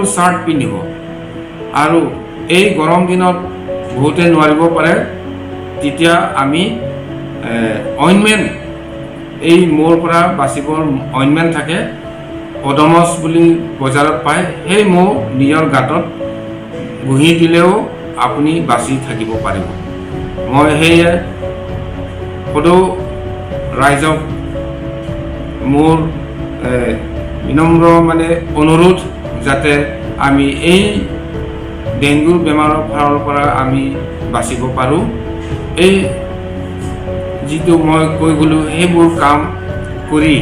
Shirt পিন্ধিব। আৰু এই গৰম দিনত বহুতে নোৱাৰিব পাৰে, তেতিয়া আমি অইনমেণ্ট, এই মহৰ পৰা বাচিবৰ অইনমেণ্ট থাকে, অডমছ বুলি বজাৰত পায়। সেই মহ নিজৰ গাতত ঘঁহি দিলেও আপুনি বাচি থাকিব পাৰিব। মই সেয়ে সদৌ ৰাইজক মোৰ বিনম্ৰ মানে অনুৰোধ, যাতে আমি এই ডেংগুৰ বেমাৰৰ ফালৰ পৰা আমি বাচিব পাৰোঁ। এই যিটো মই কৈ গ'লোঁ, সেইবোৰ কাম কৰি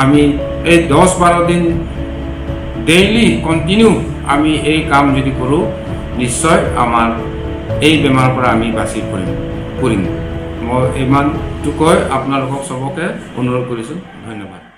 আমি এই 10-12 দিন ডেইলি কণ্টিনিউ আমি এই কাম যদি কৰোঁ, নিশ্চয় আমাৰ এই বেমাৰৰ পৰা আমি বাচি পৰিম। মই ইমানটো কৈ আপোনালোকক চবকে অনুৰোধ কৰিছোঁ। ধন্যবাদ।